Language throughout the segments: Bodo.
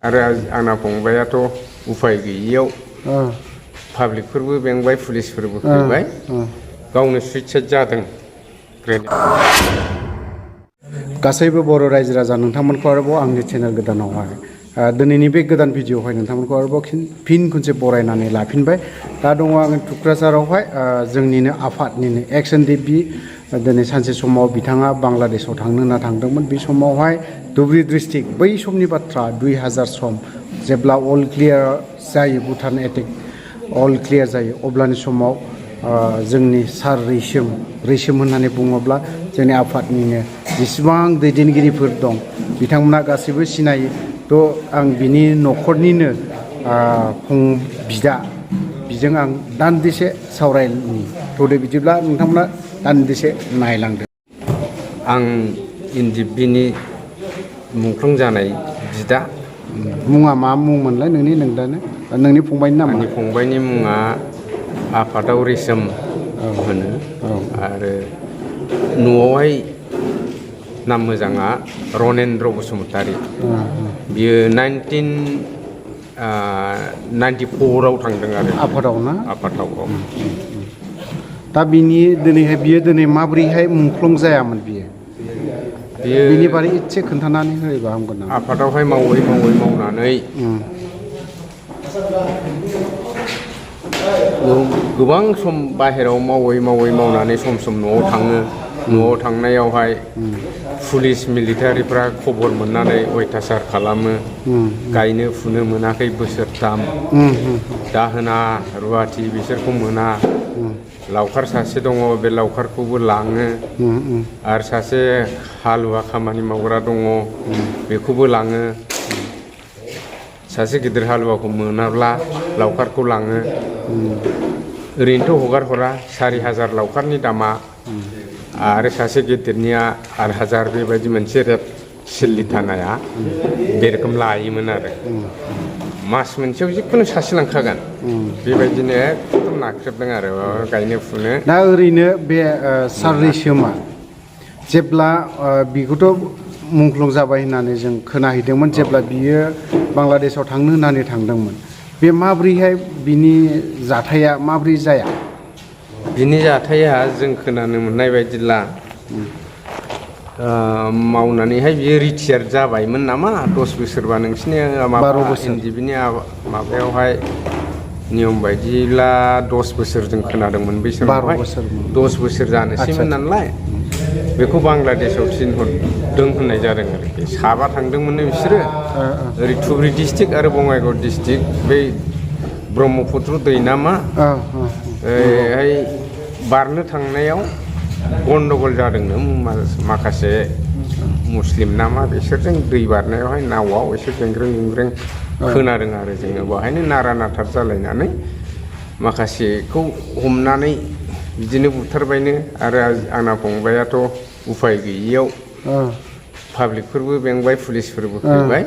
आरो आंना फंबायाथ' उफाय गैयियाव पाब्लिकफोरबो बेंबाय पुलिसफोरबो फैबाय गावनो सुइसाइड जादों। गासैबो बर' रायजो राजा नोंथांमोनखौ आरोबाव आंनि चेनेल गोदानावहाय दिनैनि बे गोदान भिडिअ'आवहाय नोंथांमोनखौ आरोबाव फिन खनसे बरायनानै लाफिनबाय। दा दङ आङो टुक्राझारावहाय जोंनिनो आफादनिनो एक्स एनडिएफबि दिनै सानसे समाव बिथाङा बांलादेशआव थांनो होनना थांदोंमोन। बे समावहाय धुबरी डिस्ट्रिक्ट बै समनि बाथ्रा 2000 सम जेब्ला अल क्लियार जायो भुटान एटेक अल क्लियार जायो अब्लानि समाव जोंनि सार रैसोम होननानै बुङोब्ला जोंनि आफादनिनो जेसेबां दैदेनगिरिफोर दं बिथांमोना गासैबो सिनायो। थ' आं बिनि न'खरनिनो बिदा बिजों आं दान्दिसे सावरायनि थ'दे बिदिब्ला नोंथांमोना दान्दिसे नायलांदो। आं एनडिएफबिनि मुंख्लं जानाय बिदा। मुङा मा मुंमोनलाय नोंनि फंबायनि नामा? आंनि फंबायनि मुङा आफादाव रैसोम होनो आरो न'आवहाय नाम मोजाङा रनेन्द्र बसुमतारी। बियो 1994 थांदों आरो आफादाव ना? आफादाव। दा बियो दिनै माबोरैहाय मुंख्लं जायामोन बियो बिनि बारै एसे खोन्थानानै होयोबा हामगोन नामा? आफादावहाय मावै मावनानै गोबां सम बाहेरायाव मावै मावनानै सम न'आव थाङो। न'आव थांनायावहाय पुलिस मिलिटारिफ्रा खबर मोननानै अयथासार खालामो। गायनो फुनो मोनाखै बोसोरथाम, दाहोना रुवाथि बिसोरखौ मोना। लावखार सासे दङ, बे लावखारखौबो लाङो। आरो सासे हालुवा खामानि मावग्रा दङ, बेखौबो लाङो। सासे गिदिर हालुवाखौ मोनाब्ला लावखारखौ लाङो। ओरैनोथ' हगार हरा 4000 लावखारनि दामा आरो सासे गिदिरनिया 8000 बेबायदि मोनसे रेट सिल्लिथानाया बे रोखोम लायोमोन आरो मास मोनसेयाव जिखुनु सासे लांखागोन। बेबायदिनो एकदम नाख्रेबदों आरो गायनो फुनो। दा ओरैनो बे सार रैसोमा जेब्ला बिखौथ' मुंख्लं जाबाय होननानै जों खोनाहैदोंमोन जेब्ला बियो बांलादेशआव थांनो होननानै थांदोंमोन। बे माब्रैहाय बिनि जाथाया माब्रै जाया? बिनि जाथाया जों खोनानो मोननाय बायदिब्ला मावनानैहाय बियो रिटायार जाबायमोन नामा 10 बोसोरबा नोंसिनि एनडिएफबिनि माबायावहाय नियम बायदिब्ला 10 बोसोर जों खोनादोंमोन बै समावहाय 10 बोसोर जानोसैमोन नालाय बेखौ बांलादेशआव थिनहरदों होननाय जादों आरोखि। 7 थांदोंमोननो बिसोरो ओरै धुबरी डिस्ट्रिक्ट आरो बङाइगाव डिस्ट्रिक्ट बै ब्रह्मपुत्र दै नामा ओरैहाय बारनो थांनायाव गन्डगल जादोंनो माखासे मुस्लिम नामा बिसोरजों दै बारनायावहाय नावआव एसे गेंग्रें खोनादों आरो जोङो बेवहायनो नारा नाथार जालायनानै माखासेखौ हमनानै बिदिनो बुथारबायनो। आरो आंना फंबायाथ' उफाय गैयियाव पाब्लिकफोरबो बेंबाय पुलिसफोरबो फैबाय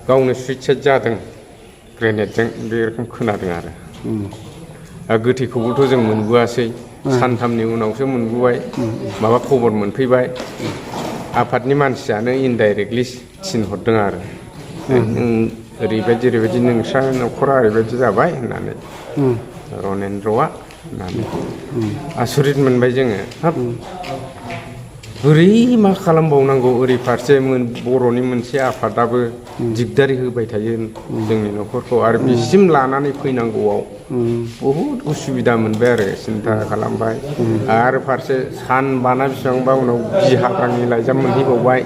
गावनो सुइसाइड जादों ग्रेनेडजों बे रोखोम खोनादों आरो। गोथैखौबोथ' जों मोनबोआसै, सानथामनि उनावसो मोनबोबाय। माबा खबर मोनफैबाय आफादनि मानसियानो इनडाइरेक्टलि थिनहरदों आरो ओरैबायदि नोंस्रा न'खरा ओरैबायदि जाबाय होननानै रनेन्द्रआ होननानै आसरित मोनबाय जोङो। हाब बोरै मा खालामबावनांगौ ओरै फारसे बर'नि मोनसे आफादाबो दिगदारि होबाय थायो जोंनि न'खरखौ आरो बिसिम लानानै फैनांगौआव बहुद उसुबिदा मोनबाय आरो सिन्था खालामबाय। आरो फारसे सान बाना बेसेबांबा उनाव बिहारांनि लाइजाम मोनहैबावबाय।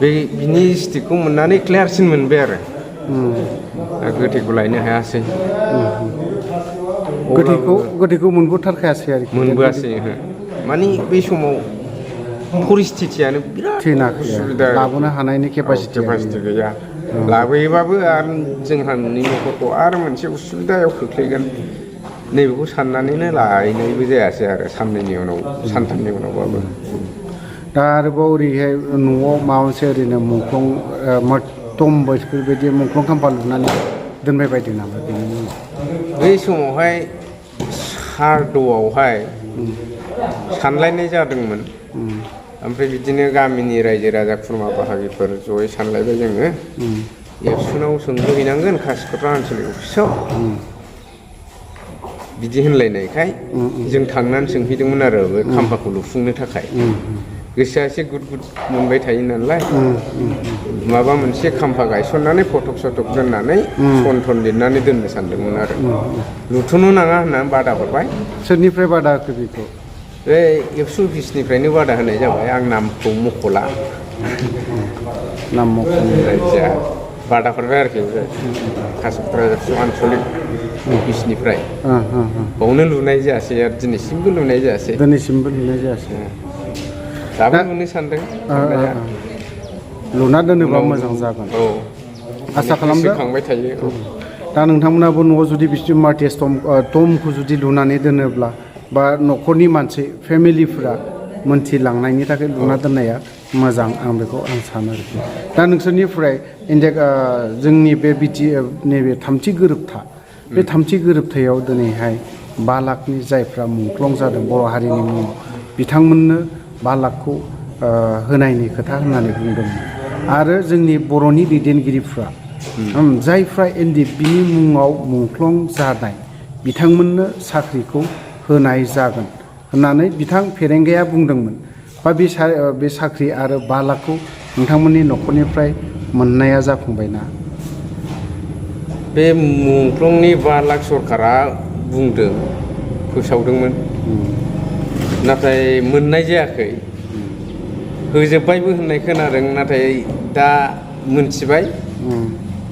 बिनि स्टिकखौ मोननानै क्लियारसिन मोनबाय आरो गोथैखौ लायनो हायासै। गोथैखौ मोनबोथारखायासै आरोखि? मोनबोआसै मानि बै समाव परिस्थितियानो बिराद उसुबिदा, लाबोनो हानायनि केपासिटि गैया। लाबोयोबाबो आरो जोंहानि न'खरखौ आरो मोनसे उसुबिदायाव खोख्लैगोन नैबेखौ साननानैनो लायनायबो जायासै आरो साननैनि उनाव सानथामनि उनावबाबो। दा आरोबाव ओरैहाय न'आव माबा मोनसे ओरैनो मुंख्लं बेफोरबायदि मुंख्लं खाम्फा लुनानै दोनबाय बायदों नामा बेनि उनाव? बै समावहाय सारद'आवहाय सानलायनाय जादोंमोन ओमफ्राय बिदिनो गामिनि रायजो राजा खुरमा बाहागिफोर जयै सानलायबाय जोङो एबसुनाव सोंहैनांगोन कासिकत्रा आनसलिक अफिसाव बिदि होनलायनायखाय जों थांनानै सोंहैदोंमोन आरो बे खाम्फाखौ लुफुंनो थाखाय गोसोआ एसे गुद गुद मोनबाय थायो नालाय माबा मोनसे खाम्फा गायसननानै फटक सटक दोननानै सन थन लिरनानै दोननो सानदोंमोन आरो लुथ'नो नाङा होननानै बादा हरबाय सोरनिफ्राय बादा होखो बेखौ बे एबसु अफिसनिफ्रायनो बादा होनाय जाबाय आं नामखौ मख'ला नाम मख'नो रायजोआ बादा हरबाय आरोखि कासिकत्रा आनसलिक अफिसनिफ्राय बावनो लुनाय जायासै आरो दिनैसिमबो लुनाय जायासै दाबो लुनो सानदों लुना दोनोबा मोजां जागोन औ आसा खालामदों गोसोखांबाय थायो दा नोंथांमोनाबो न'आव जुदि बिसि मार्टिस टमखौ जुदि लुनानै दोनोब्ला बा न'खरनि मानसि फेमिलिफोरा मोनथिलांनायनि थाखाय लुना दोननाया मोजां आं बेखौ आं सानो आरोखि दा नोंसोरनिफ्राय जोंनि बे नैबे थामथि गोरोबथा बे थामथि गोरोबथायाव दिनैहाय 5 लाखनि जायफ्रा मुंख्लं जादों बर' हारिनि मुङाव बिथांमोननो 5 लाखखौ होनायनि खोथा होननानै बुंदोंमोन आरो जोंनि बर'नि दैदेनगिरिफ्रा जायफ्रा एनडिएफबिनि मुङाव मुंख्लं जानाय बिथांमोननो साख्रिखौ होनाय जागोन होननानै बिथां फेरेंगाया बुंदोंमोन बा बे साख्रि आरो 5 लाखखौ नोंथांमोननि न'खरनिफ्राय मोननाया जाफुंबायना बे मुंख्लंनि 5 लाख सरकारा बुंदों फोसावदोंमोन नाथाय मोननाय जायाखै होजोबबायबो होननाय खोनादों नाथाय दा मोनथिबाय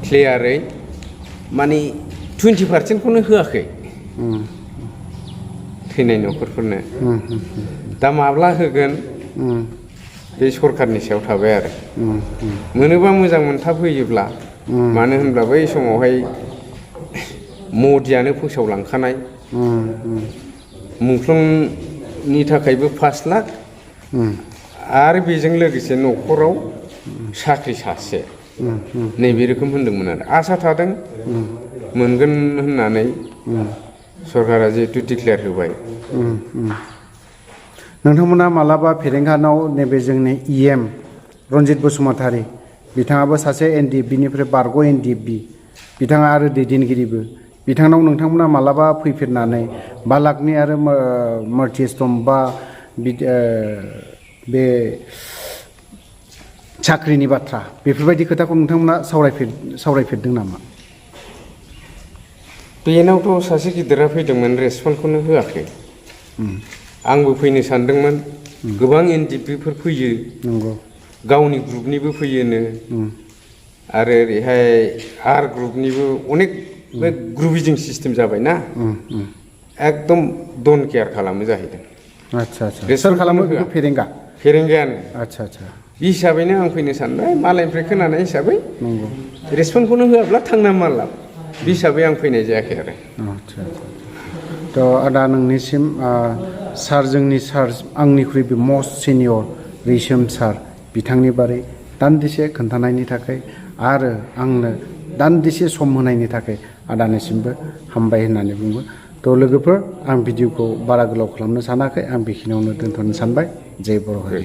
क्लियारै माने 20% होआखै थैनाय न'खरफोरनो दा माब्ला होगोन बे सरकारनि सायाव थाबाय आरो मोनोबा मोजां मोनथाब होयोब्ला मानो होनब्ला बै समावहाय मदियानो फोसावलांखानाय मुंख्लंनि थाखायबो 5 लाख आरो बेजों लोगोसे न'खराव साख्रि सासे नैबे रोखोम होनदोंमोन आरो आसा थादों मोनगोन होननानै सरकारा जिहेतु डिक्लेयार होबाय नोंथांमोना मालाबा फेरेंगानाव नैबे जोंनि इएम रनजित बसुमतारी बिथाङाबो सासे एनडिएफबिनिफ्राय बारग' एनडिएफबि बिथाङा आरो दैदेनगिरिबो बिथांनाव नोंथांमोना मालाबा फैफेरनानै 5 लाखनि आरो मार्टिस टम बा बे साख्रिनि बाथ्रा बेफोरबायदि खोथाखौ नोंथांमोना सावरायफेरदों नामा बेनावथ' सासे गिदिरा फैदोंमोन रेसपन्सखौनो होआखै आंबो फैनो सानदोंमोन गोबां एनडिएफबिफोर फैयो नंगौ गावनि ग्रुपनिबो फैयोनो आरो ओरैहाय आर ग्रुपनिबो अनेक बे ग्रुपिजिं सिस्टेम जाबायना एकदम डन केयार खालामो जाहैदों आच्छा सोर खालामो बेखौ फेरेंगायानो आच्छा बे हिसाबैनो आं फैनो सानबाय मालायनिफ्राय खोनानाय हिसाबै नंगौ रेसपन्सखौनो होआब्ला थांना मा लाब बे हिसाबै आं फैनाय जायाखै आरो आच्छा थ' आदा नोंनिसिम सार जोंनि सार आंनिख्रुइबो मस्ट सिनियर रैसोम सार बिथांनि बारै दान्दिसे खोन्थानायनि थाखाय आरो आंनो दान्दिसे सम होनायनि थाखाय आदानिसिमबो हामबाय होननानै बुङो थ' लोगोफोर आं भिडिअखौ बारा गोलाव खालामनो सानाखै आं बेखिनियावनो दोनथ'नो सानबाय जय बर' हारि